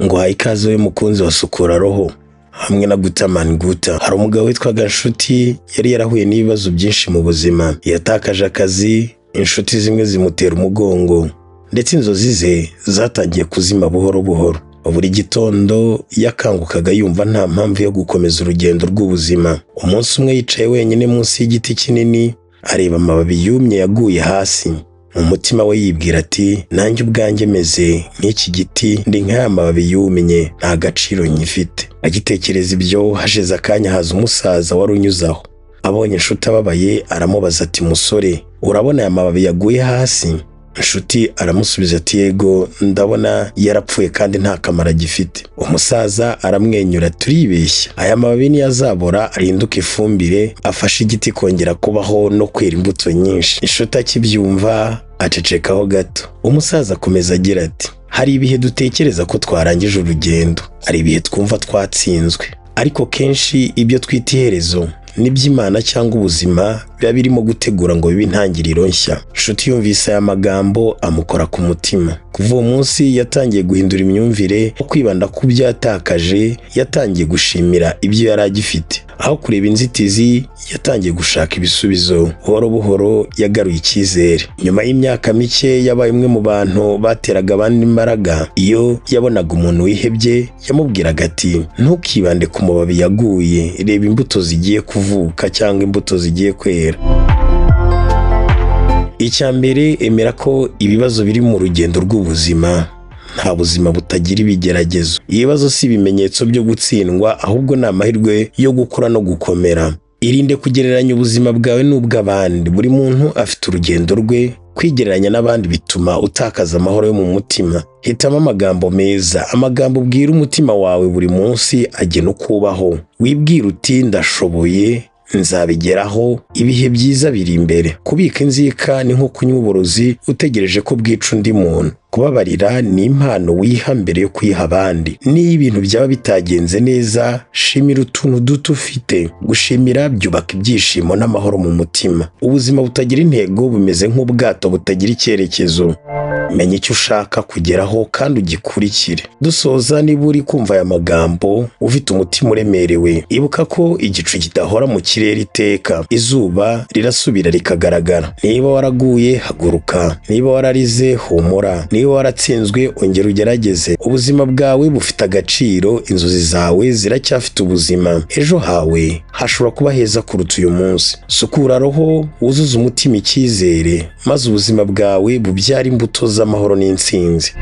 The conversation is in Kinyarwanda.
Nguhaye ikaze we mukunzi wa Sukura Roho hamwe na Gutamani Guta. Hari umugabo witwaga Nshuti, yari yarahuye n'ibibazo byinshi mu buzima. Yatakaje akazi, inshuti zimwe zimutera umugongo, ndetse inzozi ze zatangiye kuzima buhoro buhoro. Buri gitondo yakangukaga yumva nta mpamvu yo gukomeza urugendo rw'ubuzima. Umunsi umwe yicaye wenyine munsi y'igiti kinini, areba amababi yumye yaguye hasi. Mu mutima we yibwira ati: "Nanjye ubwanjye meze nk'iki giti, ndi nk'aya mababi yumye, nta gaciro nyifite." Agitekereza ibyo, hashize akanya haza umusaza wari unyuze aho. Abonye Inshuti ababaye, aramubaza ati: "Musore, urabona aya mababi yaguye hasi?" Inshuti aramusubiza ati: "Yego, ndabona yarapfuye kandi nta kamaro agifite." Umusaza aramwenyura: "Turibeshya. Aya mababi niyo azabora ahinduka ifumbire, afashe igiti kongera kubaho no kwera imbuto nyinshi." Inshuti akibyumva acecekaho gato. Umusaza akomeza agira ati: "Hari ibihe dutekereza ko twarangije urugendo, hari ibihe twumva twatsinzwe, ariko kenshi ibyo twita iherezo n'iby'Imana cyangwa ubuzima biba birimo gutegura ngo bibe intangiriro nshya." Nshuti yumvise aya magambo amukora ku mutima. Kuva uwo munsi yatangiye guhindura imyumvire no kwibanda ku byo yatakaje. Yatangiye gushimira ibyo yari agifite. Aho kureba inzitizi, yatangiye gushaka ibisubizo. Buhoro buhoro yagaruye icyizere. Nyuma y'imyaka mike yabaye umwe mu bantu bateraga abandi imbaraga. Iyo yabonaga umuntu wihebye, yamubwiraga ati: "Ntukibande ku mababi yaguye, reba imbuto zigiye kuvuka cyangwa imbuto zigiye kwera." Icya mbere, emera ko ibibazo biri mu rugendo rw'ubuzima. Nta buzima butagira ibigeragezo. Ibibazo si ibimenyetso byo gutsindwa, ahubwo ni amahirwe yo gukura no gukomera. Irinde kugereranya ubuzima bwawe n'ubw'abandi. Buri muntu afite urugendo rwe. Kwigereranya n'abandi bituma utakaza amahoro yo mu mutima. Hitamo amagambo meza. Amagambo ubwira umutima wawe buri munsi agena uko ubaho. Wibwira uti: "Ndashoboye, nzabigeraho, ibihe byiza biri imbere." Kubika inzika ni nko kunywa uburozi utegereje ko bwica undi muntu. Kubabarira ni impano wiha mbere yo kuyiha abandi. Niyo ibintu byaba bitagenze neza, shimira utuntu duto ufite. Gushimira byubaka ibyishimo n'amahoro mu mutima. Ubuzima butagira intego bumeze nk'ubwato butagira icyerekezo. Menya icyo ushaka kugeraho kandi ugikurikire. Dusoza, niba uri kumva aya magambo ufite umutima uremerewe, ibuka ko igicu kidahora mu kirere iteka. Izuba rirasubira rikagaragara. Niba waraguye, haguruka. Niba wararize, humura. Niba waratsinzwe, ongera ugerageze. Ubuzima bwawe bufite agaciro, inzozi zawe ziracyafite ubuzima, ejo hawe hashobora kuba heza kuruta uyu munsi. Sukura roho, wuzuze umutima icyizere, maze ubuzima bwawe bubyara imbuto z'amahoro n'intsinzi.